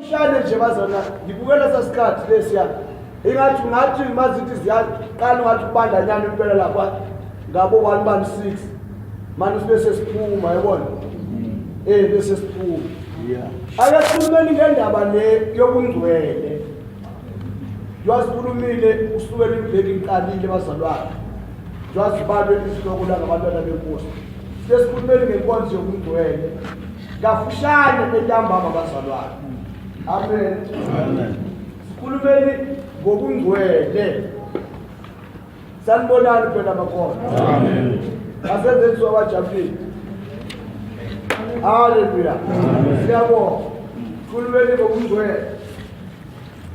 Mshane nje bazona ngibukela sasikhathi lesiya ingathi ungathi mazithi ziyaqala ungathi kubandanyana impela lapha ngabo 1 bani 6 manje sibe sesiphuma yabona eh bese siphuma yeah ake sikhulumeni ngendaba le yobungcwele Njengoba kusukela iveki iqalile bazalwane njengoba zibalwe izihloko la ngabantwana benkosi sesikhulumeni ngenkonzo yobungcwele kafushane entambama bazalwane amen amen sikhulumeni ngobungcwele sanibonani phela makhona amen asenzeni siwabajabulile haleluya siyabonga sikhulumeni ngobungcwele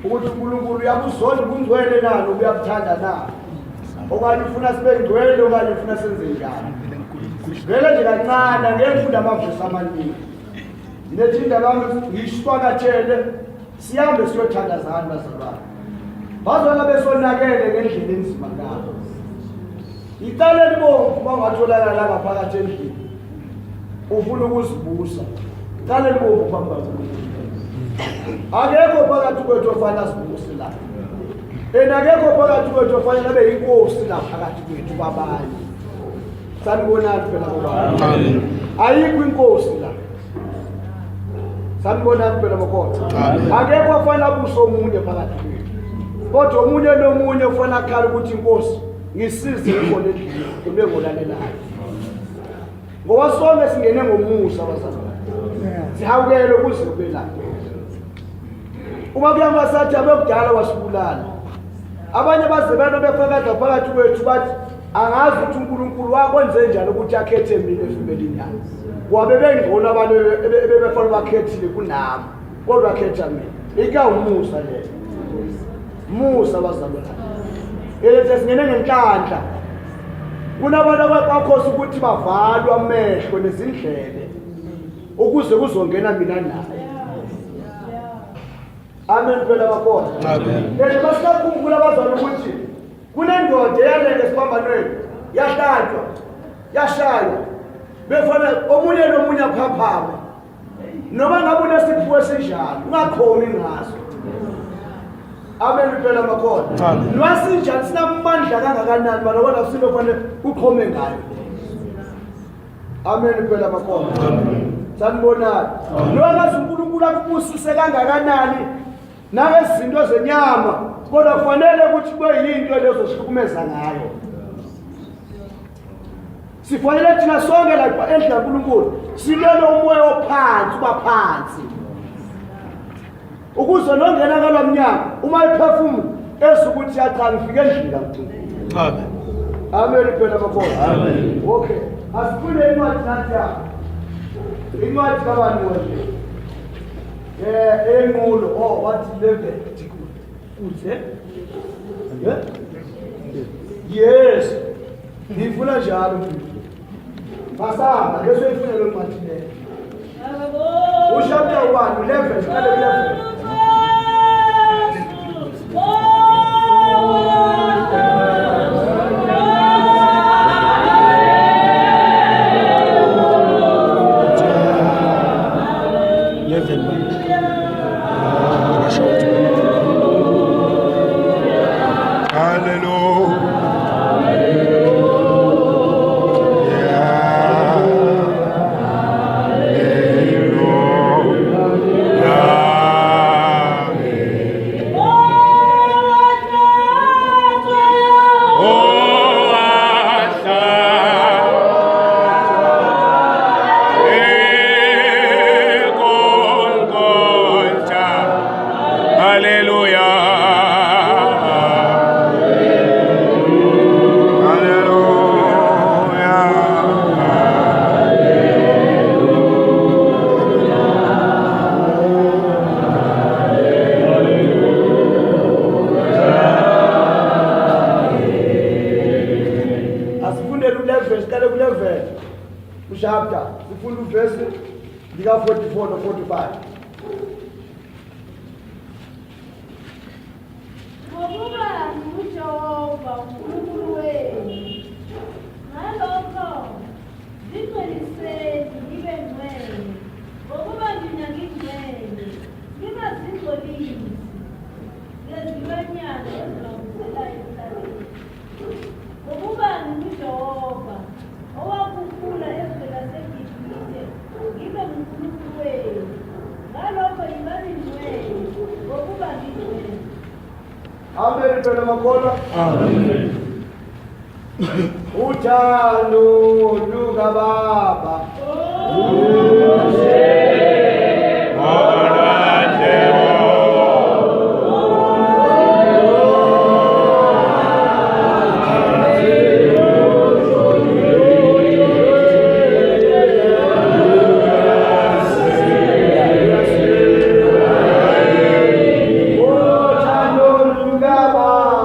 ukuthi uNkulunkulu uyabuzonda ubungcwele na nokuyabuthanda na okanye ufuna sibe ngcwele okanye ufuna senze njani vele nje kancane angeke ngifunde amavesi amaningi nginethi indaba yami ngiyishwakatshele sihambe siyothandazani bazalwane bazona besonakele ngendlela enzima ngabo icala elibomvu bangatholakala la ngaphakathi endlini ufuna ukuzibusa icala elibomvu phambi kaNkulunkulu akekho phakathi kwethu ofana asibuse la and akekho phakathi kwethu ofanele abe yinkosi la phakathi kwethu kwabanye sanibonani phela bobaba ayikho inkosi la sanibonani phela bokhona akekho ofanele abuse omunye phakathi kwethu kodwa omunye nomunye ufanele akhala ukuthi inkosi ngisize khona endlini ube ngolalelayo ngoba sonke singene ngomusa bazalwane sihawukele ukuze kube la uma kuyangasathi abekudala wasibulala abanye baze bento befakaza phakathi kwethu bathi angazi ukuthi uNkulunkulu wakwenze njani ukuthi akhethe mina efemelini yami wabe bengcono abantu ebebefanele bakhethile kunami kodwa khetha mina ikawumusa leyo musa bazalwane elethe singene ngenhlanhla kunabantu abakhosa ukuthi bavalwe amehlo nezindlebe ukuze kuzongena mina naye amen phela bakhona amen lelo basakhumbula abazalwane ukuthi kunendoda eyalele esiphambanweni yahlatshwa yashaywa befana omunye nomunye aphaphame noma ngabe unesiphiwo esinjalo ungakhomi ngaso amen phela makhona nwasinjani sinamandla kangakanani bana kodwa sinto fanele uqhome ngayo amen phela makhona sanibonani noma uNkulunkulu akubusise kangakanani nangezinto zenyama kodwa kufanele ukuthi kube yinto lezo sihlukumeza ngayo sifanele thina sonke lapha endlini kaNkulunkulu silwele umoya ophansi uba phansi ukuze nongena ngalo mnyango uma iphefumula ezwe ukuthi yacha ngifike endlini kaNkulunkulu amen amen phela bakhona amen okay asifunde incwadi nathi ya incwadi kabani wena eh enqulo oh wathi 11 kuze yes ngiyifuna njalo masamba ke soyifuna lo ncwadi leyo ushapter 1 11 siqale ku-11 Asifundele u-11 siqale ku-11 ushapter sifunda uvesi lika-44 no-45 Ngokuba nguJehova uNkulunkulu wenu. Ngalokho zingcweliseni nibe ngcwele, ngokuba mina ngingcwele. Amen phela makholwa. Amen. Uthando lukababa. Uthando lukababa.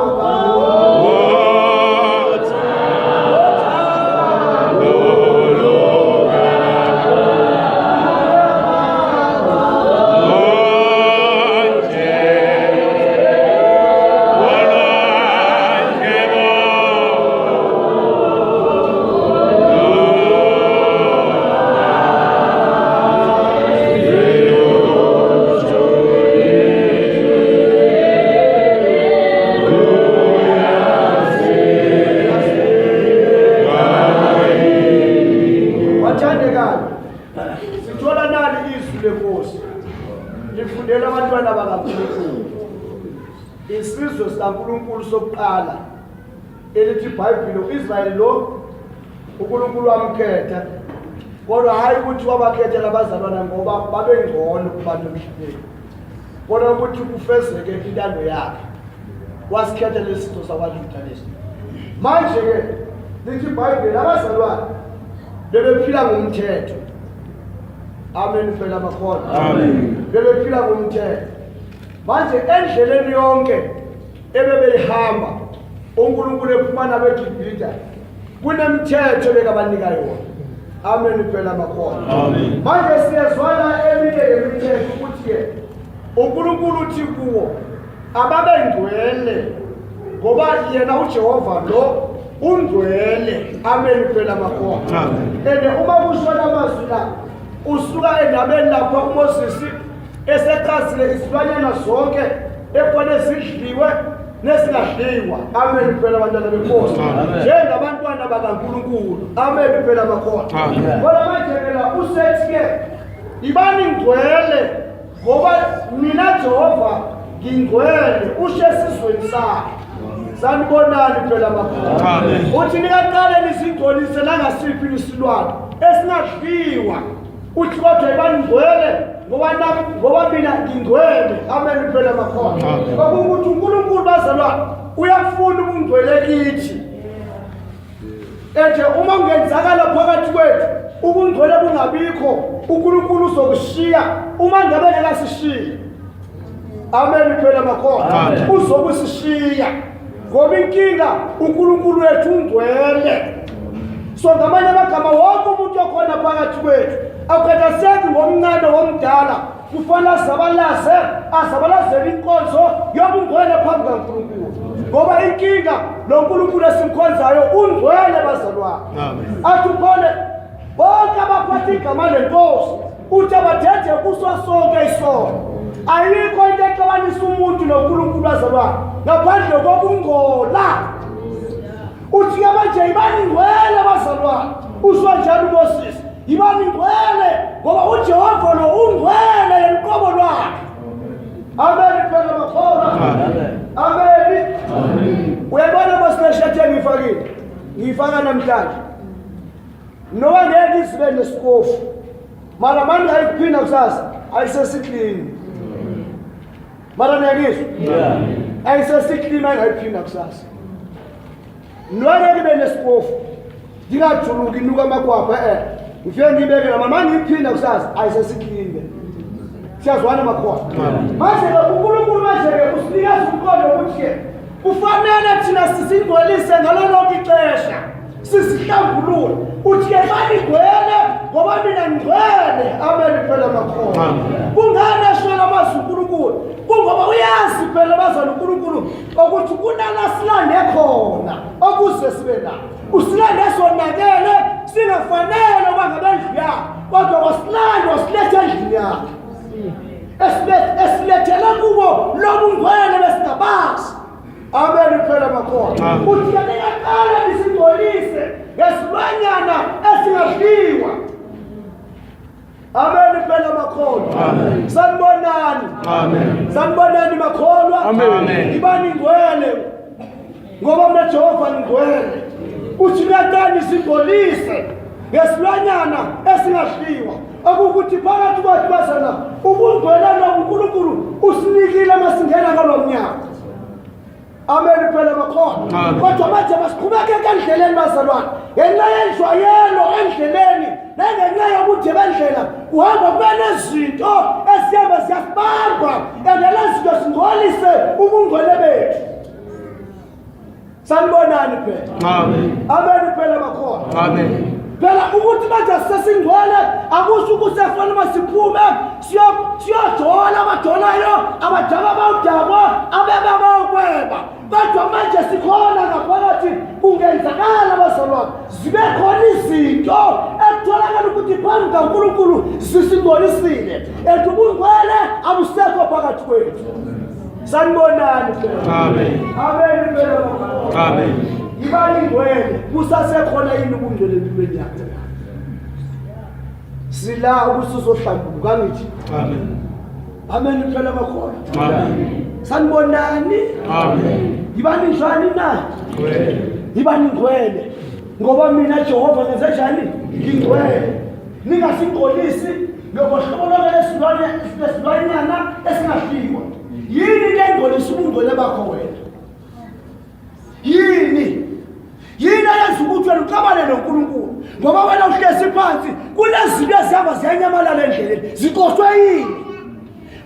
Bathandekayo, sithola nali izwi lenkosi lifundela abantwana bakaNkulunkulu. Isizwe sikaNkulunkulu sokuqala elithi iBhayibheli uIsrayeli lo uNkulunkulu wamkhetha kodwa hhayi ukuthi wabakhethela abazalwana ngoba babengcono kubantu emhlabeni kodwa ukuthi kufezeke intando yakhe wasikhetha lesi sitho sakwaJuda lesi manje-ke lithi ibhayibheli abazalwane bebephila ngomthetho amen fela makhona amen bebephila ngomthetho manje endleleni yonke ebebeyihamba uNkulunkulu ephuma nabo eGibhithe kunemithetho bekabanika yona amen phela makhona manje siyezwana eminye yemithetho ukuthi-ke uNkulunkulu uthi kuwo ababengcwele ngoba yena uJehova lo ungcwele amen phela makhona and uma kusho lamazwi la usuka endabeni lapho uMoses esechazile izilwanyana zonke ekufanele zidliwe nezingadliwa amen phela abantwana benkosi njengabantwana bakaNkulunkulu amen phela bakhona kodwa manje phela usethi ke ibani ngcwele ngoba mina Jehova ngingcwele usho esizweni sakhe sanibonani phela makhona uthi nikaqale nizingcolise nangasiphi isilwane esingadliwa uthi kodwa ibangcwele ngoba nami ngoba mina ngingcwele amen phela makhona okuwukuthi uNkulunkulu bazalwane uyafuna ubungcwele kithi ethe uma kungenzakala phakathi kwethu ubungcwele bungabikho uNkulunkulu uzokushiya uma ngabe ngekasishiyi amen phela makhona uzokusishiya ngoba inkinga uNkulunkulu wethu ungcwele so ngamanye amagama wonke umuntu okhona phakathi kwethu akukhathaseki ngomncane womdala kufanele azabalaze azabalazele inkonzo yobungcwele phambi kaNkulunkulu ngoba inkinga lo nkulunkulu esimkhonzayo ungcwele bazalwane athi uphole bonke abaphatha igama lenkosi uthi abathethe kuso sonke isono ayikho into exabanisa umuntu noNkulunkulu azalwane ngaphandle kokungcola uthi ke manje yibani ngcwele bazalwane usho njalo uMoses yibani ngcwele ngoba uJehova lo ungcwele yena uqobo lwakhe amen phela makholwa amen uyabona moseshathe ngiyifakile ngiyifaka namhlanje noma ngeke izibe nesikofu mara mani ngayikuphinda kusasa ayisesiklini mara niyakizwa ayisesiklini ayingayiphinda kusasa noma ngeke ibe nesikofu ngingajuluki inuka amakwapha e-e ngifike ngiyibeke la mama ngiyiphinda kusasa ayisesiklini siyazwana makhona manje-ke unkulunkulu manje-ke usinikeza umqondo wokuthi-ke kufanele thina sisingcwelise ngalo lonke ixesha sizihlambulule uthi ke xa ningcwele ngoba mina ngcwele amen phela makhona kungani eshwela amazwi uNkulunkulu kungoba uyazi phela abazali uNkulunkulu ukuthi kunala silande khona okuze sibe la usilande sonakele singafanele uba ngabendlu yakhe kodwa wasilanda wasiletha endlini yakhe esilethele kubo lobungcwele besingabazi Amen phela makhona. Uthi ningaqala nisingcolise ngesilwanyana esingadliwa. Amen phela makhona. Amen. Sanibonani. Amen. Sanibonani makholwa. makholwa. Amen. Ibani ngcwele ngoba mina Jehova ngingcwele. Uthi katani singcolise ngesilwanyana esingadliwa, okuwukuthi phakathi kwethu bazana ubungcwele nobuNkulunkulu usinikile masingena ngalo mnyaka. Amen phela makhona. Kodwa manje masiqhubeke endleleni bazalwane. Ngenxa yenjwayelo endleleni nangenxa yobude bendlela kuhamba kube nezinto ezihamba ziyasibamba and lezi zinto singcolise ubungcwele bethu. Sanibonani phela. Amen. Amen phela makhona. Amen. Phela ukuthi manje sesingcwele akusho ukuthi sekufanele uma siphume siyojola abajolayo abajaba bawudakwa abeba bawukweba kodwa manje sikhona ngaphakathi kungenzakala bazalwane zibe khona izinto ekutholakala ukuthi phambi kaNkulunkulu zisingcolisile and ubungcwele abusekho phakathi kwethu. Sanibonani. Amen. Amen. Amen. Ibani ngcwele kusasekhona yini ubungcwele empilweni yakho? Sila ukuthi uzohlambuluka ngithi. Amen. Amen phela makhona. Amen. Sanibonani. Amen. Yibani njani na? Ngcwele. Yibani ngcwele. Ngoba mina Jehova ngenze njani? Ngingcwele. Ningasingcolisi ngohlobo lonke lesilwane lesilwanyana esingadliwa. Yini into engcolisa ubungcwele bakho wena? Yini? Yini eyenza ukuthi wena uxabane noNkulunkulu? Ngoba wena uhlezi phansi kunezinto ezihamba ziyanyamalala endleleni, zixoshwe yini?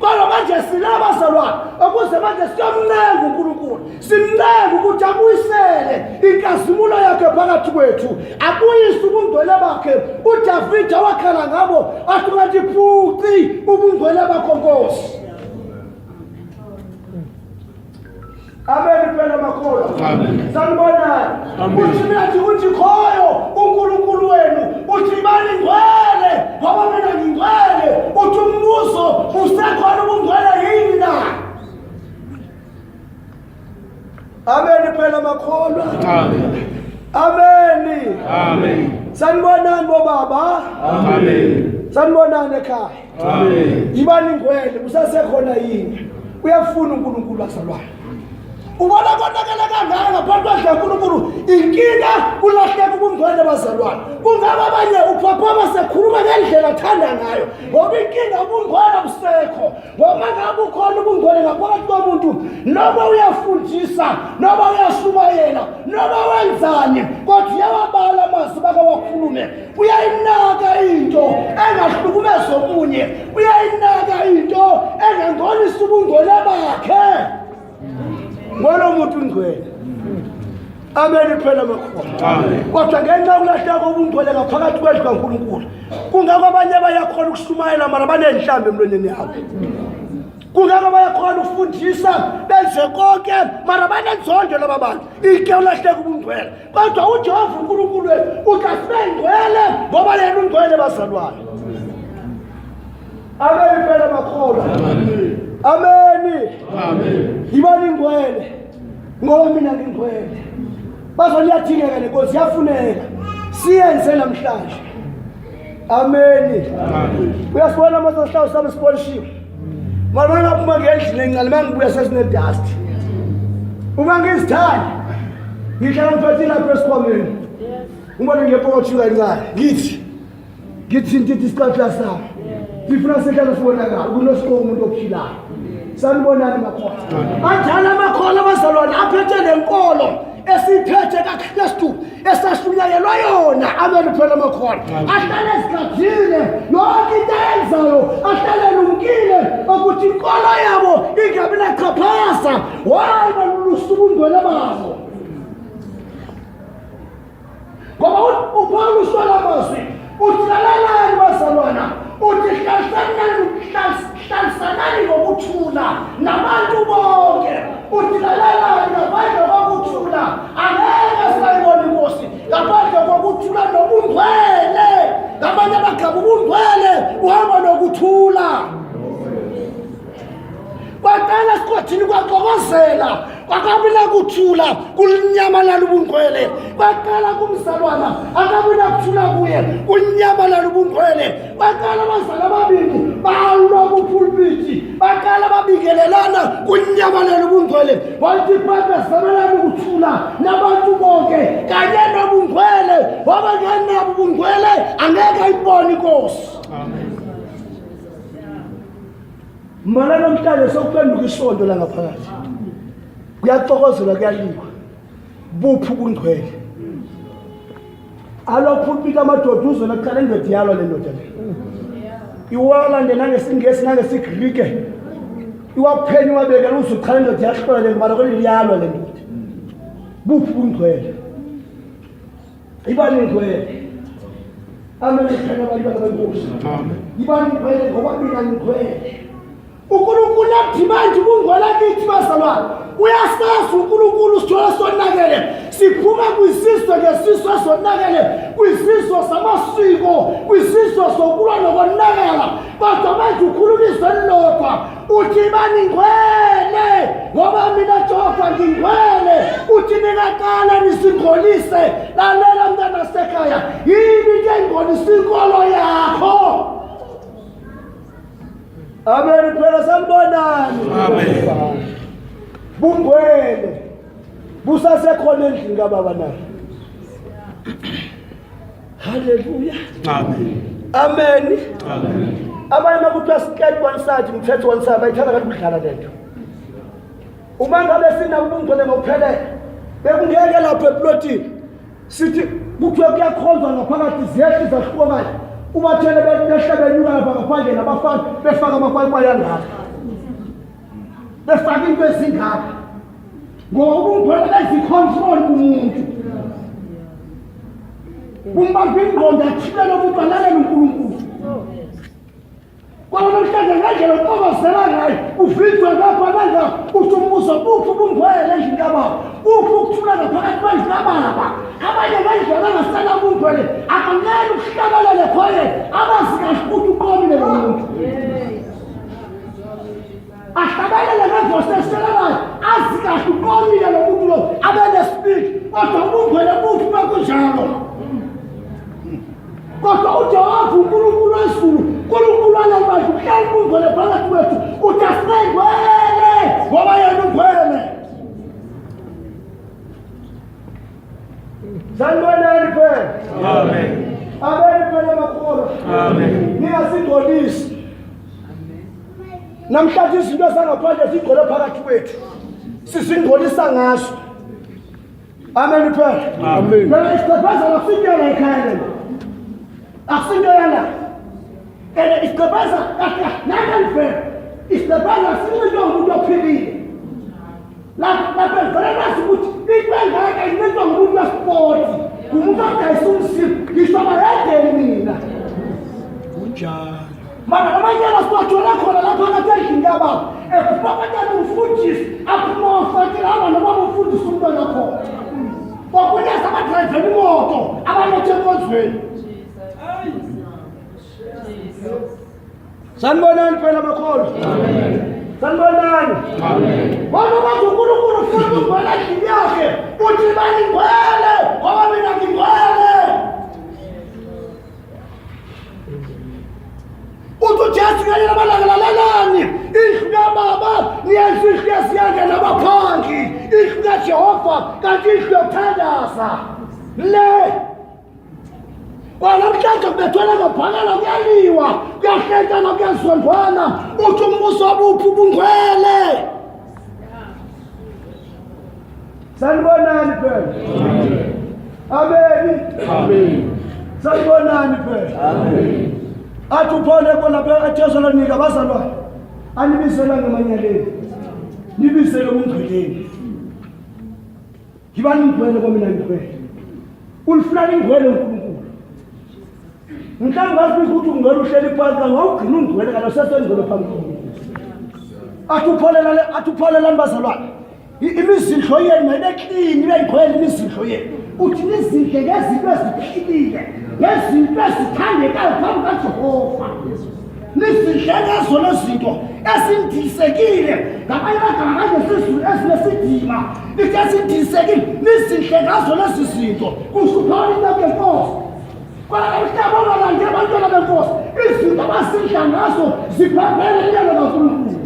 Kodwa manje silabazalwane ukuze manje siyomncenga uNkulunkulu, simncenga ukuthi abuyisele inkazimulo yakhe phakathi kwethu, abuyise ubungcwele bakhe. UDavide wakhala ngabo athi ungathi phuci ubungcwele bakho Nkosi. Amen phela makholwa. Amen. Sanibonani. Amen. Uthi mina thi uthi khoyo uNkulunkulu wenu uthi bani ngcwele ngoba mina ngingcwele. Uthi umbuzo usekhona ubungcwele yini na? Amen phela makholwa. Amen. Amen. Amen. Sanibonani bobaba. Amen. Sanibonani ekhaya. Amen. Yibani ngcwele kusasekhona yini? Uyafuna uNkulunkulu azalwane. Ubona konakala kangaka ngaphansi kwendlu kaNkulunkulu, inkinga kulahleka ubungcwele bazalwane. Kungaba abanye uphaphama sekhuluma ngendlela athanda ngayo, ngoba inkinga ubungcwele busekho. Ngoba ngabe ukhona ubungcwele ngaphakathi komuntu, noma uyafundisa, noma uyashumayela, noma wenzani, kodwa uyawabala amazwi bakawakhulume. Uyayinaka into engahlukumeza omunye, uyayinaka into engangcolisa ubungcwele bakhe. Ngolo muntu ungcwele. Amen phela makhona. Amen. Kodwa ngenxa yokulahleka kobungcwele ngaphakathi kwendlu kaNkulunkulu, kungako abanye bayakhona ukushumayela mara banenhlambi emlonyeni yabo. Kungako bayakhona ukufundisa benze konke mara banenzondo laba bantu. Ike ulahleka ubungcwele. Kodwa uJehova uNkulunkulu wethu uthi asibe ngcwele ngoba yena ungcwele bazalwane. Amen phela makholwa. Amen. Amen. Yibani ngcwele ngoba mina ngingcwele. Bazoliyadingeka lenkosi yafuneka. Siyenze namhlanje. Amen. Amen. Uyasibona mase sihlawu sami sipolishiwe. Mara ngaphuma ngendlini encane mangibuya sesine dust. Uma ngizithanda ngihlala ngiphethe lapha esikhwameni. Ubone ngepokotho kancane. Ngithi ngithinta isicathulo sami. Ngifuna sehlala sibonakala kunosiko umuntu ophilayo. Sanibonani makholwa. Anjalo amakholwa abazalwane aphethe lenkolo esiyiphethe kaKristu esashunyayelwa yona. Amen phela amakholwa. Ahlale esigajile yonke into ayenzayo ahlale elumkile ukuthi inkolo yabo ingabi nachaphaza. Why balulusa ubungcwele babo? Ngoba uPawulu uswela amazwi uthi lalelani bazalwana, uthi hlalisanani ngokuthula nabantu bonke. Uthi lalelani, ngaphandle kokuthula angeke sayibona inkosi, ngaphandle kokuthula nobungcwele. Ngamanye amagama ubungcwele uhamba nokuthula. Kwaqala esigodini kwaxokozela, kwakabi nakuthula, kunyamalala ubungcwele. Kwaqala kumzalwana akabi nakuthula kuye, kunyamalala ubungcwele. Kwaqala abazali ababili balwa kupulpiti, baqala babingelelana, kunyamalala ubungcwele. ubungcwele. Wathi iBhayibheli sabelana ukuthula nabantu bonke kanye nobungcwele. Ngoba ngenabo ubungcwele angeke ayibone inkosi. Amen. Mbala namhlanje sokuphenduka isonto la ngaphakathi. Kuyaxokozelwa kuyaliwa. Buphi ubungcwele? Alophulpita amadoda uzwe lokuqala indoda iyalwa le ndoda le. Iwala nje nangesingesi nangesigrike. Iwaphenya iwabekela uzwe kuqala indoda iyahlola le ngoba lokho iyalwa le ndoda. Buphi ubungcwele? Ibani ngcwele. Amen phela abantwana benkosi. Amen. Ibani ngcwele ngoba mina ngcwele. uNkulunkulu akudimandi ubungcwele kithi bazalwane. Uyasazi uNkulunkulu sithola sonakele. Siphuma kwisizwe ngesizwe sonakele, kwisizwe samasiko, kwisizwe sokulwa nokonakala. Kodwa manje ukhuluma izwi elilodwa uthi bani ngcwele ngoba mina Jehova ngingcwele. Uthi ningaqala nisingcolise. Lalela mntana sekhaya, yini into engcolisa inkolo yakho? Amen phela sanibonani. Amen. Bungcwele busasekhona endlini kababa naye. Haleluya. Amen. Amen. Amen. Abanye makuthiwa skirt one side ngithethe one side bayithanda kanti kudlala lento. Uma ngabe sinabo ubungcwele ngokuphelele bekungeke lapho eplotini sithi kuthiwe kuyakhonzwa ngaphakathi ziyehla izahluko kanje ubathele behle benyuka lapha ngaphandle nabafana befaka amakwayikwayi angaka befaka into ezingaka ngoba ubungcwele bezicontrol kumuntu kumbamba ingqondo athibele umuntu alalele uNkulunkulu. Kodwa namhlanje ngendlela oxokozela ngayo uvinjwe ngapha nangapha uthi umbuzo buphi ubungcwele endlini kababa uphi ukuthula ngaphakathi kwendlu kababa abanye ngendlela angasela ubungcwele akanele ukuhlabelele khona abazi kahle ukuthi uqomile lo muntu ahlabelele ngevosi eshelelayo azi kahle uqomile lo muntu lo abe nesipiki kodwa ubungcwele buphi uma kunjalo Kodwa uJehova uNkulunkulu wezulu, uNkulunkulu waleli bandla uhleli ubungcwele phakathi kwethu, uthi asingcwele ngoba yena ungcwele. Sanibonani phela. Amen. Abeni phela makholwa. Amen. Ningasingcolisi. Namhlanje izinto zangaphandle zigcwele phakathi kwethu. Sizingcolisa ngazo. Amen phela. Amen. Phela isigqebhezela akusinto yala ekhaya lena. Akusinto yala. And isigqebheza kahle kahle nangangivela. Isigqebheza sincinto umuntu ophilile. Lapha lapha vele bazi ukuthi into engaka incintwa ngumuntu wesipoti. Umuntu odayisa umzimba ngisho abayedeni mina. Kunjalo. Mara amanyala siwathola khona lapha phakathi endlini kababa. Ephuma abantwana umfundisi, aphuma wafakela aba noma umfundisi umntwana khona. Kwakunyasa abadrayivela imoto abalethe enkonzweni. Sanibonani phela makholwa. Sanibonani. Amen. Ngoba bathi uNkulunkulu ufuna ukungcwela endlini yakhe. Uthi baningcwele ngoba mina ngingcwele. Uthi uJesu kanye nabalanga lalelani indlu kababa niyenza indlu yeziyanga nabaphangi indlu kaJehova kanti indlu yokuthandaza le kwanamhlanje kubethwela ngabhakala kuyaliwa kuyahlentana kuyazondwana uthi umbuso wabuphi ubungcwele Sanibonani phela. Amen. Amen. Sanibonani phela. Amen. Athi uPaul lapha eThesalonika bazalwane anibizelanga emanyaleni. Nibizelwe ubungcweleni. Yibani ngcwele kwamina ngcwele. Ulifuna ingcwele uNkulunkulu. Mhlawumbe ngazibiza ukuthi ungcwele uhleli phansi kanti wawugcina ungcwele kanti usesengcwele phambi koNkulunkulu. Athi upholelani athi upholelani bazalwane. Imizindlo yenu mayibe clean ibe ngcwele imizindlo yenu. Uthi nizindle ngezinto eziphilile, ngezinto ezithandekayo phambi kaJehova. Nizindle ngazo lezi zinto ezindilisekile ngamanye amagama ngangesizulu ezinesidima lithi ezindilisekile nizindle ngazo lezi zinto kusho uphawula into ngenkosi Kodwa umhlaba ongalandi abantwana benkosi izinto abazidla ngazo ziphambene niyalo kaNkulunkulu.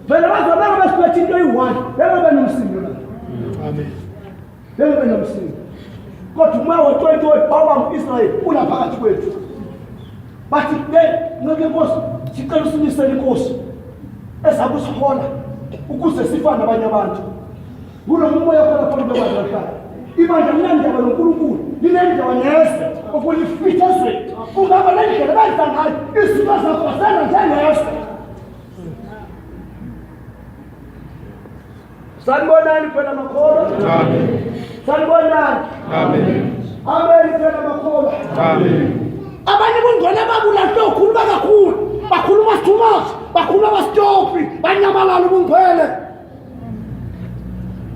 Vele bazobe liyi-one bengabe nomsindo la. Amen. Bengabe nomsindo. Kodwa umoya we-20 webhawa ngu-Israyeli unaphakathi kwethu. Bathi le nceke inkosi sicela usimisele inkosi ezakusihola ukuze sifane nabanye abantu. Kulo umoya khona khona kulobandla lihlala. Ibandla linendaba noNkulunkulu, linendaba nezwe, okulifitha ezweni. Kungaba nendlela benza ngayo izinto zakho basenza njengezwe. Sanibonani phela makholwa. Amen. Sanibonani. Amen. Amen phela makholwa. Amen. Abanye bungcwele babulahlwe ukhuluma kakhulu. Bakhuluma too much, bakhuluma bastophi, banyamalala ubungcwele.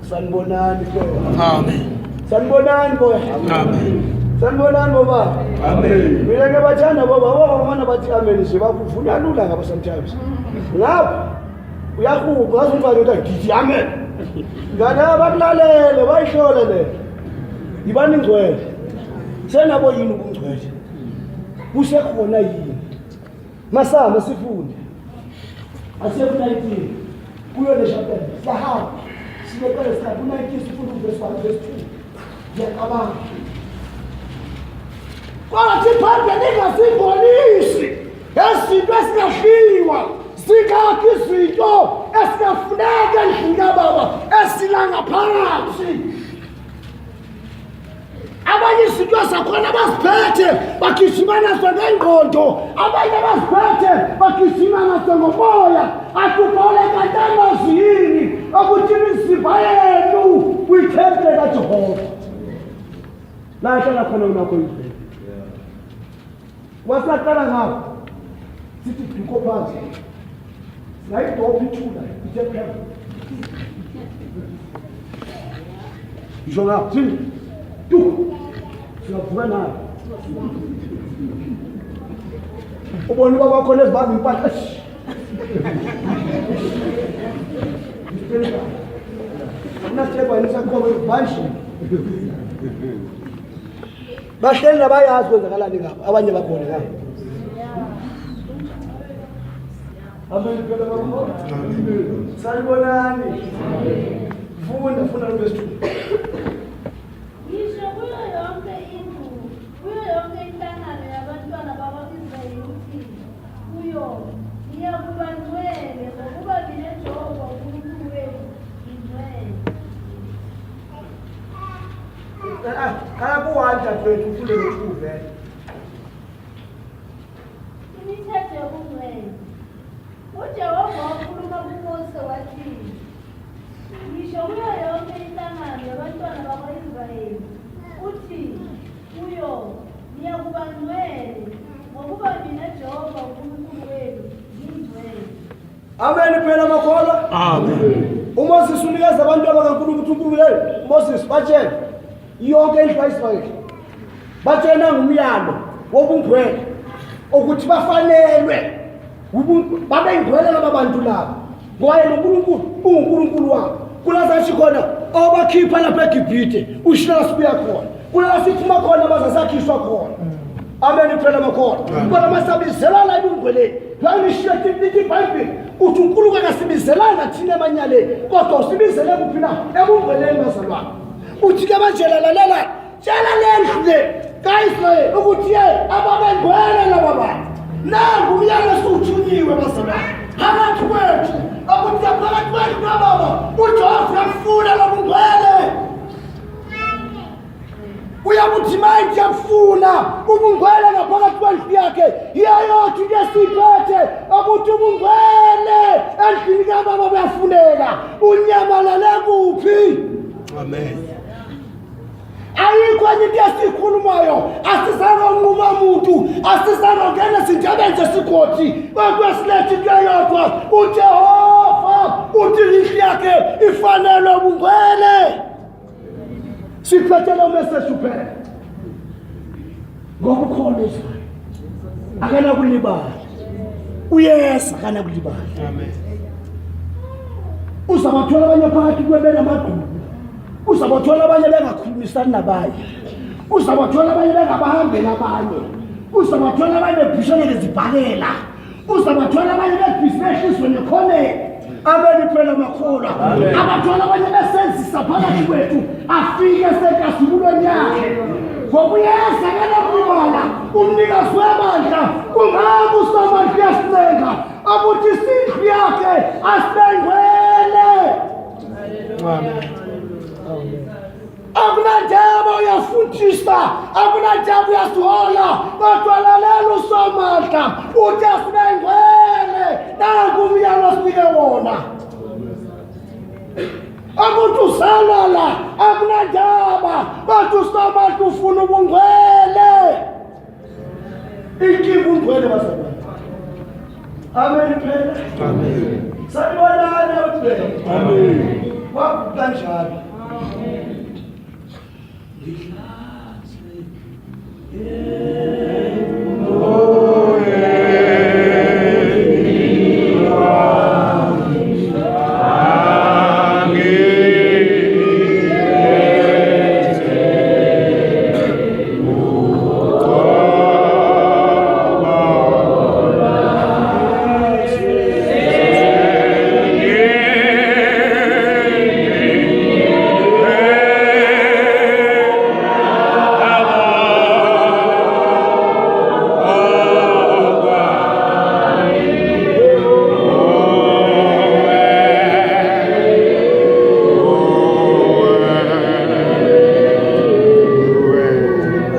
Sanibonani phela. Amen. Sanibonani boya. Amen. Sanibonani baba. Amen. Mina ngiyabathanda baba, baba bamana bathi amen nje bakuvuna lula ngabo sometimes. Ngapha uyahuba ngaze umfana uthi ngithi amen. Ngana bakulalele bayihlole le. Yibani ngcwele. Senabo yini ubungcwele? Kusekhona yini? Masamba sifunde. Asiye ku-19 kuyo le chapter. Siyahamba. Sileqele sikhathi ku-19 sifunde uverse 1 verse 2. Ngiyacabanga. Kwathi iBhayibheli lingazingcolisi ngezinto ezingadliwa, zingakho izinto esingafuneka endlini kababa esila ngaphakathi. Abanye izinto zakhona baziphethe bagijima nazo ngengqondo, abanye baziphethe bagijima nazo ngomoya. Athi uPawule kanti anazi yini ukuthi imizimba yenu kwithempeli kaJehova la ahlala khona unakho izwe wasaqala ngapho sithi duko phansi singayidopha ithuna ithe phela ngisho ngapho sithi du singavuka nayo ubona ubaba khona ezibamba impahla Unasithemba yini sakhona manje? Bahleli nabayazi kwenzakalani ngapha abanye bakhona ngapha. Amen phela baba. Sanibonani. Funda funda lo verse 2. Ngisho kuyo yonke indlu, kuyo yonke inhlangano yabantwana bakwa-Israyeli uthi kuyo, niyakuba ngcwele, ngokuba mina Jehova uNkulunkulu wenu ngingcwele. Qala ku-1 dadewethu ufunde no-2 vele. Imithetho yobungcwele. UJehova wakhuluma kuMose wathi, Ngisho kuyo yonke inhlangano yabantwana bakwa-Israyeli, uthi kuyo, niyakuba ngcwele, ngokuba mina Jehova uNkulunkulu wenu ngingcwele. Amen phela makholwa. Amen. UMoses unikeza abantu abakaNkulunkulu ukuthi uNkulunkulu Moses batshele yonke indlu kaIsrayeli. Batshela ngumyalo wobungcwele ukuthi bafanelwe babengcwele laba bantu laba ngoba yena uNkulunkulu unguNkulunkulu wabo. Kula sathi khona obakhipha lapha eGibhithe ushila sibuya khona. Kula siphuma khona bazasakhishwa khona. Amen phela makholwa. Kodwa masabizela la ebungcweleni. La nishiya lithi iBhayibheli uthi uNkulunkulu akasibizelanga thina emanyaleni kodwa usibizele kuphi na? Ebungcweleni bazalwane. Uthi ke manje lalela tshela le ndlu le kaIsrayeli ukuthi ye ababengcwele laba bantu. Nangu umyalo esuthunyiwe bazalwane. Phakathi kwethu ukuthi phakathi kwethu nababa uJehova uyakufuna lobungcwele. Uyakuthi manje uyakufuna ubungcwele ngaphakathi kwendlu yakhe iyayodwa into esiyiphethe ukuthi ubungcwele endlini kababa buyafuneka unyamalale kuphi. Amen. Ayikho enye into esiyikhulumayo, asizange unquma muntu, asizange ungena ezindabeni zesigodi, kodwa silethe into eyodwa, uJehova uthi indlu yakhe ifanelwe ubungcwele. Siphethe lo message kuphela ngoba ukhona uzayo akanakulibala, uyeza akanakulibala. Amen. Uzabathola abanye phakathi kwebenamagqubu, uzabathola abanye bengakhulumisani nabanye, uzabathola abanye bengabahambeli abanye, uzabathola abanye bebhishana ngezibhakela, uzabathola abanye bebhisi behliswe nekhoneni. Amen phela makholwa. Abathola abanye besenzisa phakathi kwethu afike senkazimulweni yakhe. Ngokuyeza kanakubala umnikazi webandla kungako uSamandla uyasincenga ukuthi sindlu yakhe asibengcwele. Amen. Akunandaba uyafundisa, akunandaba uyasihola, kodwa lalela uSomandla uthi asibengcwele, nanku umyalo osinike wona. Akuthi uzalwa la, akunandaba, kodwa uSomandla ufuna ubungcwele. Inkinga ungcwele bazalwane. Amen phela. Amen. Sanibonani awuthwele. Amen. Kwakukanjalo.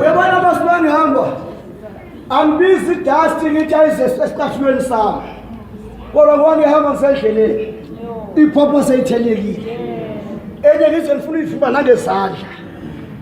Uyabona masibani hamba. Angibizi dust ngithi ayize esicathulweni sami. Kodwa ngoba ngihamba ngisendleleni. Iphopho seyithelekile. Enye ngize ngifuna uyivuba nangezandla.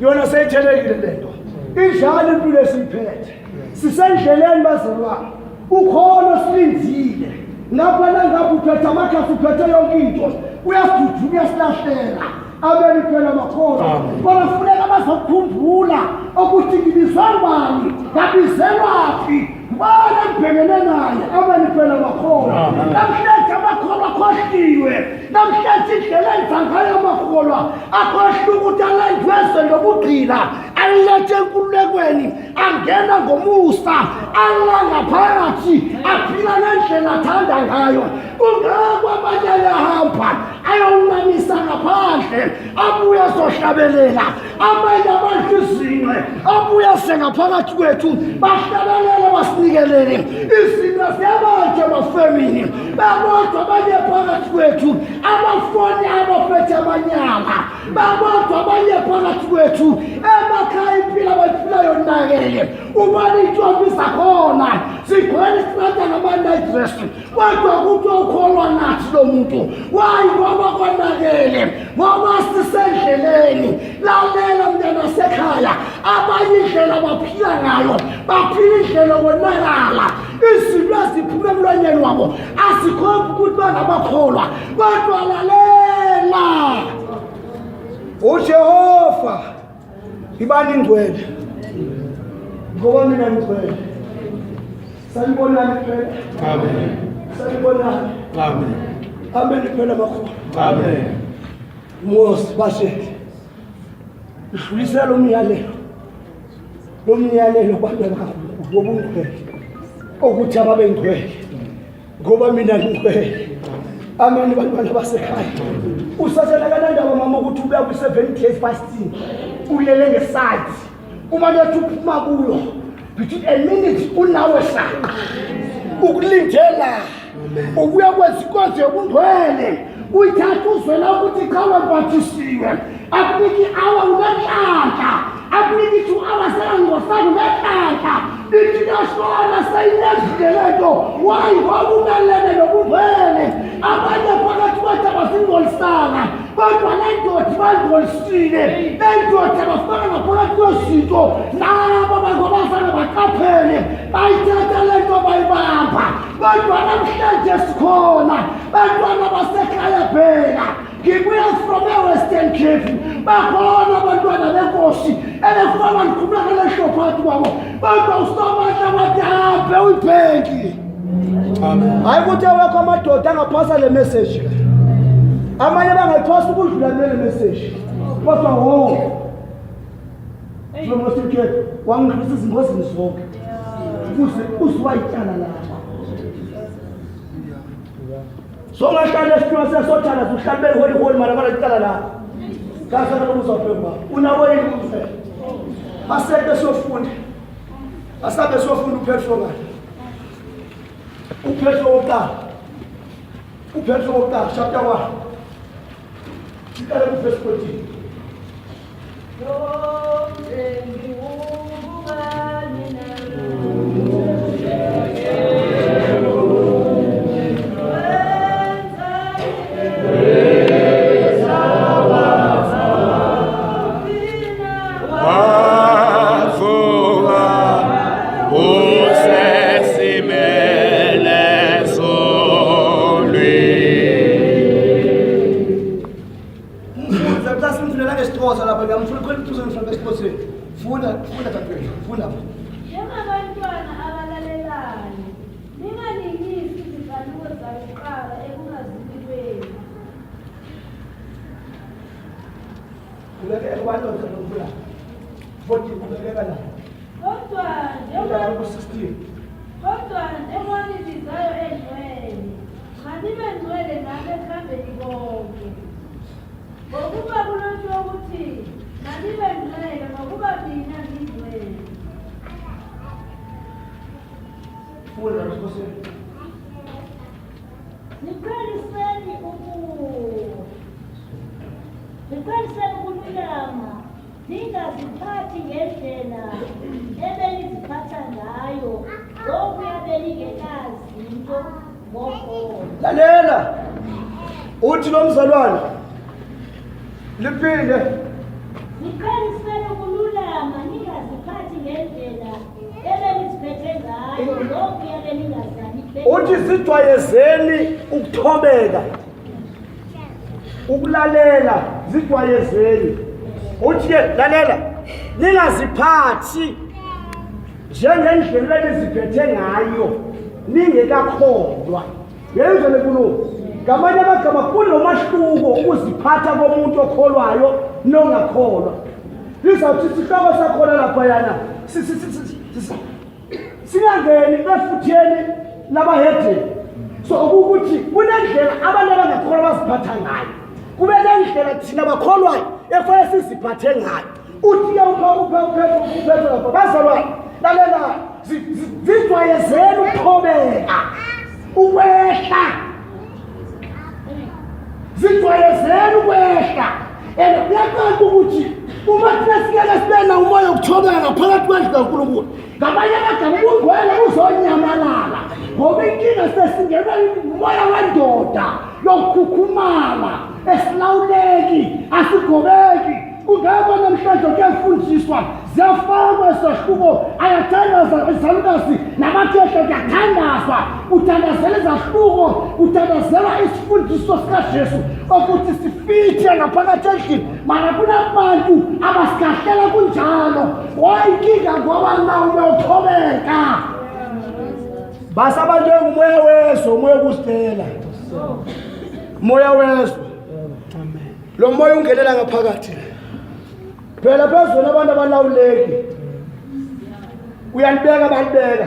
Yona seyithelekile lento. Injalo impilo esiyiphethe. Sisendleleni bazalwane. Ukhona silinzile. Ngapha nangapha uphethe amakhasi uphethe yonke into. Uyasidudula uyasilahlela. Amen phela makholwa. Kodwa funeka bazokukhumbula ukuthi ngibizwa ngubani, ngabizelwaphi, ngubani engibhekene naye. Amen phela makholwa. Namhlanje amakholwa akhohliwe. Namhlanje indlela enza ngayo amakholwa akhohlwa ukuthi alandweze nobugqila alethe enkululekweni angena ngomusa alangaphakathi aphila ngendlela athanda ngayo. Kungako abanye ayahamba ayonqamisa ngaphandle abuye azohlabelela amanye abadla izinqe abuye asengaphakathi kwethu bahlabelele basinikelele izinto ziyabanje emafemini babodwa abanye phakathi kwethu abafoni abaphethe amanyala babodwa abanye phakathi kwethu emakhaya impilo abayiphilayo yonakele ubona iy'ntombi zakhona zigcwele isitrata ngama-night dress kodwa kuthiwa ukholwa nathi lo muntu wayi ngoba konakele ngoba sisendleleni lalela mntana sekhaya abanye indlela baphila ngayo baphila indlela konakala izinto eziphuma emlonyeni wabo azikhombi ukuthi bangabakholwa kodwa lalela uJehova ibani ingcwele ngoba mina ngigcwele sanibonani phela Amen. sanibonani Amen. amen phela makhulu Amen. Mose bashe idlulisela umyalelo lo myalelo kubantu bakaNkulunkulu wobungcwele ukuthi ababe ngcwele ngoba mina ngingcwele amen bantwana basekhaya usathana kanandaba mama ukuthi ubuya kwi-seven days fasting ulele ngeside uma lethi uphuma kuyo between a minute unawe saqa ukulindela ubuya kwezinkonzo yobungcwele uyithatha uzwela ukuthi cha wembathisiwe akuniki i-hour unenhlanhla akuniki 2 hours engangosana unenhlanhla ithi kashona seyinezile le nto wayi ngoba umelene nobungcwele abanye phakathi kwethu abasingcolisanga kodwa le ndoda ibangcolisile le ndoda bafaka ngaphakathi kwezinto labo bangobazange baqaphele bayithatha le nto bayibamba kodwa namhlanje sikhona bantwana basekhaya bheka ngibuya from e-Western Cape bakhona abantwana benkosi ebefana ndikhuluma ngale hlo phakathi kwabo kodwa uSomandla wathi hambe uyibhenki Amen. hayi ukuthi awekho amadoda angaphasa le message amanye bangayiphasa ukudlula nele message kodwa wo from Western Cape wangidlulisa izingozini zonke uze uziwa ityala lakho. Songahlala esithunywa sesothandaza uhlale beholi holi mara bala icala lakho. Kaze lokuzwa phela unawo yini umzela. Aseke siyofunda. Asabe siyofunda uPetro ngale. UPetro wokuqala. UPetro wokuqala chapter 1. Siqale ku verse 14. Wavuka usesimele solwini. Mfundza xa simfunela ngesixhosa lapha ngiyamfuna khona ukuthi uzongifuna ngesixhoseni. Funda, funda dadewethu, funda. Njengabantwana abalalelayo, ningalingisi izinkanuko zakuqala ekungazini kwenu. Ubeke ekubani lokula. 14 ubekeka la. Kodwa Udaba njengoba ku 16. kodwa njengoba nibizayo engcwele, manibe ngcwele nani ekuhambeni konke. Ngokuba kulotshwe ukuthi, manibe ngcwele ngokuba mina ngingcwele. Funda ngesixhoseni. Ziqheliseni uku Ziqheliseni ukululama, ningaziphathi ngendlela ebeniziphatha ngayo ngokuya beningekazi nto ngokholo. Lalela. Uthi lo mzalwane liphinde Ziqheliseni ukululama, ningaziphathi ngendlela ebeniziphethe ngayo ngokuya beningazani uthi zijwayezeni ukuthobeka ukulalela zijwayezeni uthi ke lalela ningaziphathi njengendlela eniziphethe ngayo ningekakholwa ngezwe lenkulumo ngamanye amagama kunomahluko ukuziphatha komuntu okholwayo nongakholwa lizawuthi isihloko sakhona laphayana singangeni efutheni labahedeni so okukuthi kunendlela abantu abangakholwa baziphatha ngayo kube nendlela thina bakholwayo efanele siziphathe ngayo uthi uphetho lapha bazalwane lalela zijwayezeni ukuthobeka ukwehla zijwayezeni ukwehla and kuyacaca ukuthi uma thina singeke sibe nawo umoya wokuthobeka ngaphakathi kwendlu kaNkulunkulu ngamanye amagama ubungcwele buzonyamalala ngoba inkinga sesingenwa umoya wendoda yokukhukhumala esilawuleki asigobeki kungekho namhlanje kuyafundiswa ziyafakwa izahluko ayathandaza izalukazi namakhehla kuyathandazwa kuthandazela izahluko kuthandazelwa isifundiso sikajesu okuthi sifithe ngaphakathi endlini mara kunabantu abasigahlela kunjalo wayinkinga ngoba nawo uyothobeka basabantu engumoya wezwe umoya wokuzitela moya wezwe lo moya ungenela ngaphakathi phela phezulu abantu abalawuleki uyalibeka balibeka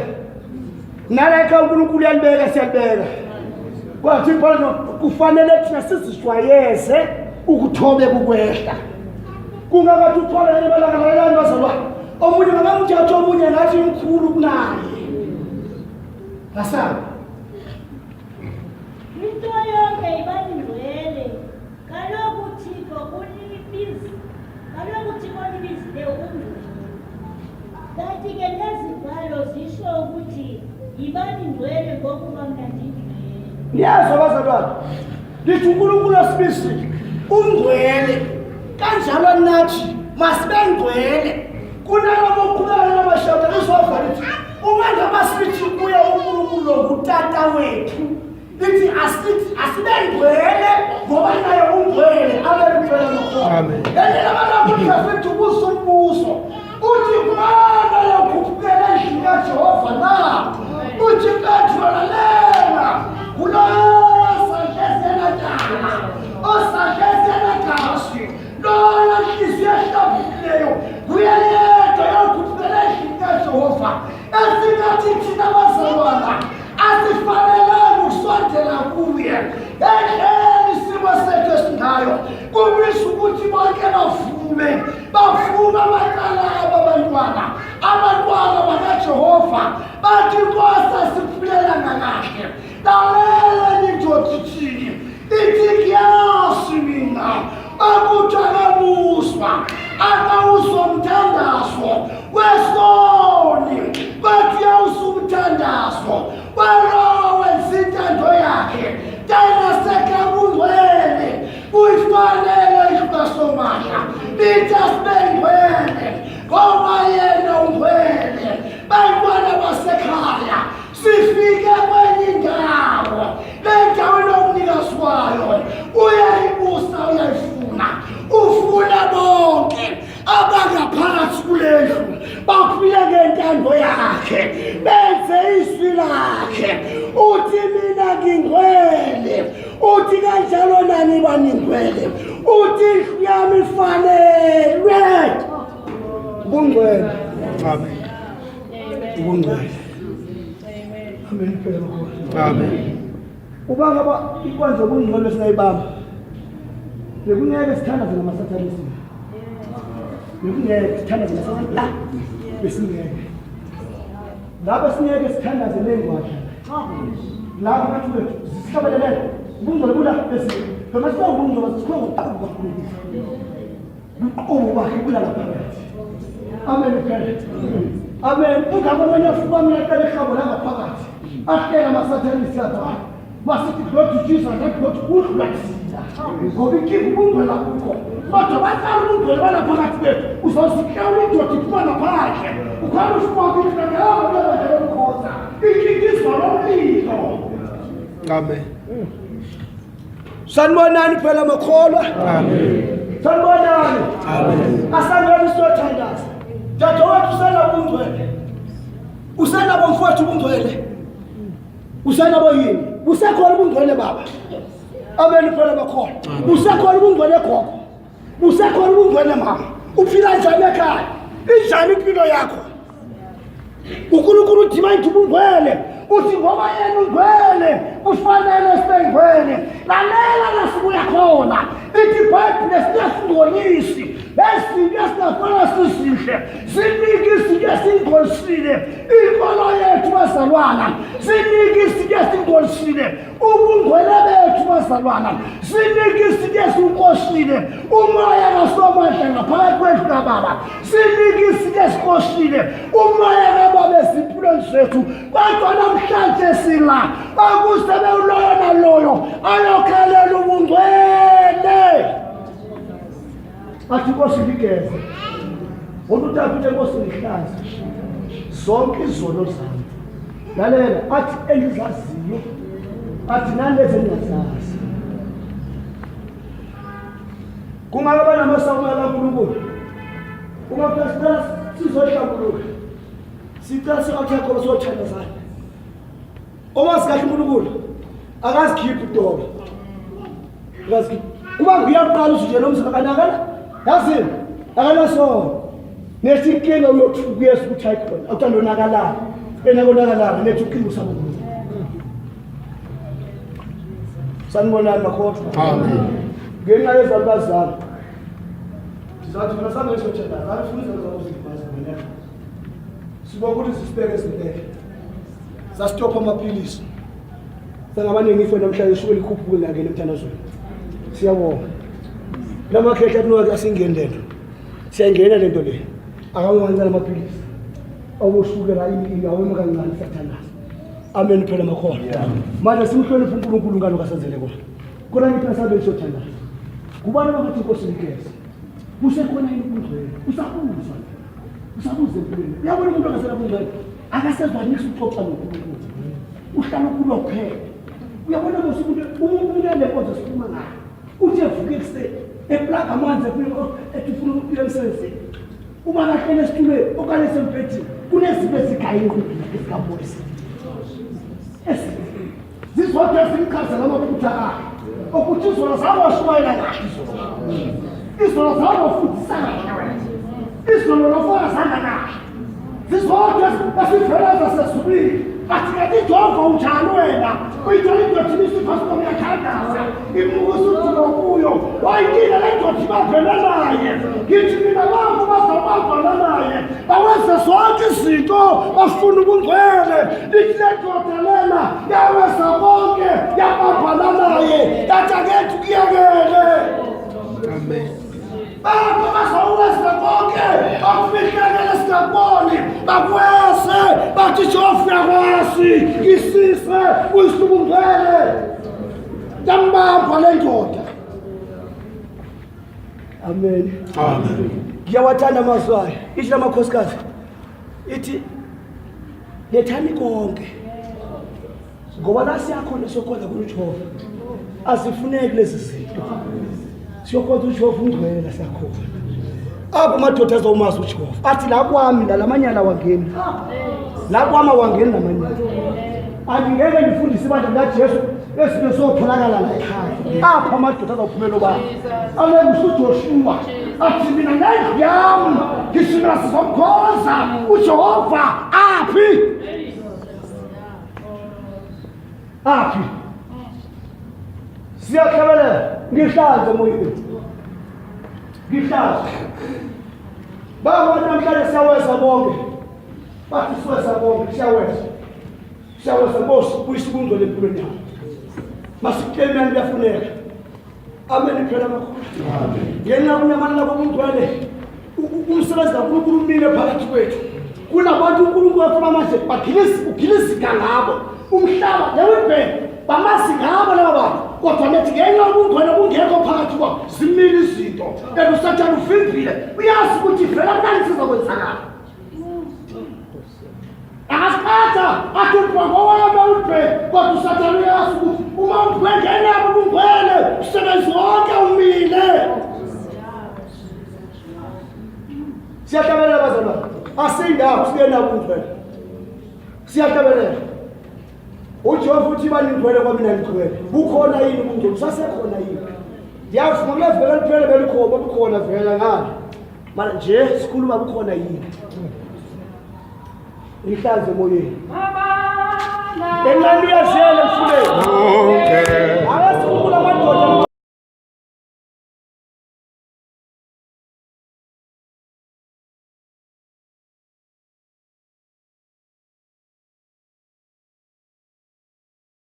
nala ekhaya uNkulunkulu uyalibeka siyalibeka kwathi ibhala kufanele thina sizijwayeze ukuthobeka ukwehla kungakathi uthole ebalanga lalelani bazalwane omunye ngakamjathi omunye ngathi mkhulu kunaye ngasabi Into yonke ibangcwele. Kaloku uThixo unibiz kaloku uThixo onibizile ungcwele. Kanti ke nezibhalo zisho ukuthi yibani ngcwele ngokuba mna ndingcwele. Niyazwa bazalwane, lithi uNkulunkulu osibisile ungcwele, kanjalo nathi masibe ngcwele. Kunaloko okuqhubeka namashada lizova lithi uma ngaba sithi kuye uNkulunkulu lo ngutata wethu lithi asithi asibe ngcwele ngoba naye ungcwele abe ngcwele nokhona. Amen. Lendlela abantu bathi ubuso umbuso uthi mana yakhuphukela endlini kaJehova na uthi Petro lalela kulowo osadlezela osadlezela gazi lowo nhliziyo ehlambulukileyo nguye yedwa yakhuphukela endlini kaJehova esingathi thina bazalwana asifanelanga ukusondela kuye. intando yakhe, benze izwi lakhe. Uthi mina ngingcwele, uthi kanjalo nani baningcwele, uthi indlu yami ifanelwe ubungcwele. Amen. Ubungcwele. Amen. Phela makhosi. Amen. Uba ngaba inkonzo yobungcwele singayibamba, bekungeke sithandaze namasathanism, bekungeke sithandaze namasathanism la, besingeke lapho, singeke sithandaze nengwadla lapho phakathi kwethu, sihlabelele ubungcwele bula bese phela sibonga ubungcwele, sikhuluma ngokuqubuka kaNkulunkulu, luqobo bakhe kula ngaphakathi. Amen phela. Amen. Ungakho abanye afuka mina aqala ehlabo la ngaphakathi, ahleka amasathanisi apha, masithi glory to Jesus, that God udlula thina, ngoba inkinga ubungcwele akukho, kodwa baqala ubungcwele balaphakathi kwethu. Uzosiklawula indoda iphuma ngaphandle, ukhona usiboka indoda yabo lomkhoza, inkinga izwa lomlilo. Amen. Sanibonani phela makholwa. Amen. Sanibonani. Amen. Asangeni siyothandaza. Dadewethu, usenabo ubungcwele? Usenabo mfowethu ubungcwele? Usenabo yini? Busekhona ubungcwele baba? Amen phela bakhona. Busekhona ubungcwele gogo? Busekhona ubungcwele mama? Uphila njani ekhaya? Injani impilo yakho? UNkulunkulu udima ubungcwele, uthi ngoba yena ungcwele kufanele sibe ngcwele. Lalela la sibuya khona, ithi ibhayibhile singazingcolisi ezinto esingafanele sizihle, sinike izinto esingcolisile inkolo yethu bazalwana, sinike izinto esingcolisile ubungcwele bethu bazalwana, sinike izinto esiwukosile umoya kasomandla ngaphakathi kwethu kababa, sinike izinto esikosile umoya kababa ezimpilweni zethu. Kodwa namhlanje sila ukuze bewuloyo naloyo ayokhalela ubungcwele, athi inkosi ngigeze, uthi uDavide inkosi ngihlanze zonke izono zami. Lalela, athi engizaziyo, athi nalezi engingazazi. Kungaba namasamuela kaNkulunkulu, uma kuthiwa sicela sizohlambuluka, sicela si-athakhoba siyothandazana, uma sikahle uNkulunkulu akazikhiphi udoba, akazikhiphi. Kuba nguyaqala uthi nje lo mzimba kanakala, yazini akanasono, nethi inkinga uyothuka uYesu ukuthi ayikhona awutandonakalala enakonakalala, nethi ukinga usabunkulunkulu. Sanibonani makholwa. Amen. Ngenxa yezalukazi zami sizathi mina sange siyothandaza, angifuni izinto zabo zilimaze mina. Sibonga ukuthi zisibeke ezibeke, sasitopha amaphilisi sangabaningi, ifo namhlanje suke likhuphuke ngangena emthandazweni. Siyabonga lamakhehla athi asingeni lento, siyayingena lento le, akawangancane amaphilisi awoshukela awema kancane, siyathandaza. Amen phela makhona. Manje simhloniphe uNkulunkulu ngalokho asenzele kona. Kodwa ngithi asabe siyothandaza, kubani abathi inkosi nikeze, kusekhona yini ubungcwele? Usabuza, usabuza empilweni. Uyabona umuntu ongasela bungcwele akasezwa ngisho uxoxa noNkulunkulu, uhlala ukulwa kuphela. Uyabona mos umuntu, umuntu enenkonzo sikhuluma ngayo, uthi evuka ekuseni eplaga amanzi, ethi ufuna ukuya emsebenzini, uma kahlele esitulweni okanye esembhedini, kunezinto ezigaye engqondweni yakhe zikamoyisi zizodwa ezimchazela amaphutha akhe, okuthi izolo zawashumayela kahle, izolo izolo zawafundisa kahle wena, izolo lofakazanga kahle, zizodwa esivela zasezulwini. Bathi kanti Jehova unjani wena? Uyithola indoda imisipha sibomyathandaza, imukusa udumo kuyo, wayinkinga le ndoda ibambene naye. Ngithi mina babo bazabambana naye bawenze zonke izinto, bafuna ubungcwele. Lithi le ndoda lena yaweza konke, yabambana naye, yathi akethu kuyekele. Amen. Bantu bazawuweza konke bakufihlekele singakuboni, bakwese, bathi Jehova uyakwazi isise uyisubungcwele. Yambamba le ndoda. Amen. Amen. Ngiyawathanda amazwi ayo. Ithi lamakhosikazi, ithi lethani konke, ngoba la siyakhona siyokhonza kuJehova, asifuneki lezi zinto, siyokhonza uJehova ungcwele la siyakhona. Apho amadoda azowumazi uJehova athi la kwami la lamanyala wangeni, la kwami awangeni lamanyala. Angingeke ngifundise ibandla likaJesu ezinto sotholakala la ekhaya. Apho amadoda azawuphumela obala, aleke usuJoshua athi mina nendlu yami ngisho mina sizomkhonza uJehova. Aphi aphi? Siyahlabelela, ngihlanze emoyeni, ngihlanze. Baba, namhlanje siyaweza bonke, bathi siweza bonke, siyaweza, siyaweza. Nkosi, buyisa ubungcwele empilweni yami. Masiklemani, kuyafuneka. Amen. Phela amakhulu ngenxa kunyamalala kobungcwele, umsebenzi kaNkulunkulu umile phakathi kwethu. Kunabantu uNkulunkulu afuna manje ugilizika ngabo umhlaba lewibhek, bamazi ngabo laba bantu, kodwa nethi ngenxa yobungcwele bungekho phakathi kwabo zimile izinto, and uSathane uvimbile, uyazi ukuthi vela kunani sizokwenzakala. Angasiphatha athi umbhongo wami awubheki, kodwa uSathane uyazi ukuthi uma umbhengenabo ubungcwele, umsebenzi wonke umile. Siyahlabelela bazalwane, asindawo siyenabo ubungcwele. Siyahlabelela, uJehova uthi baningcwele kwamina ngigcwele. Bukhona yini ubungcwele? Usasekhona yini? Ndiyavuma kule vele liphele belikhona, bukhona vela ngale mara nje sikhuluma, bukhona yini? Ngihlanze emoyeni encane, uyaziyela emfuleni.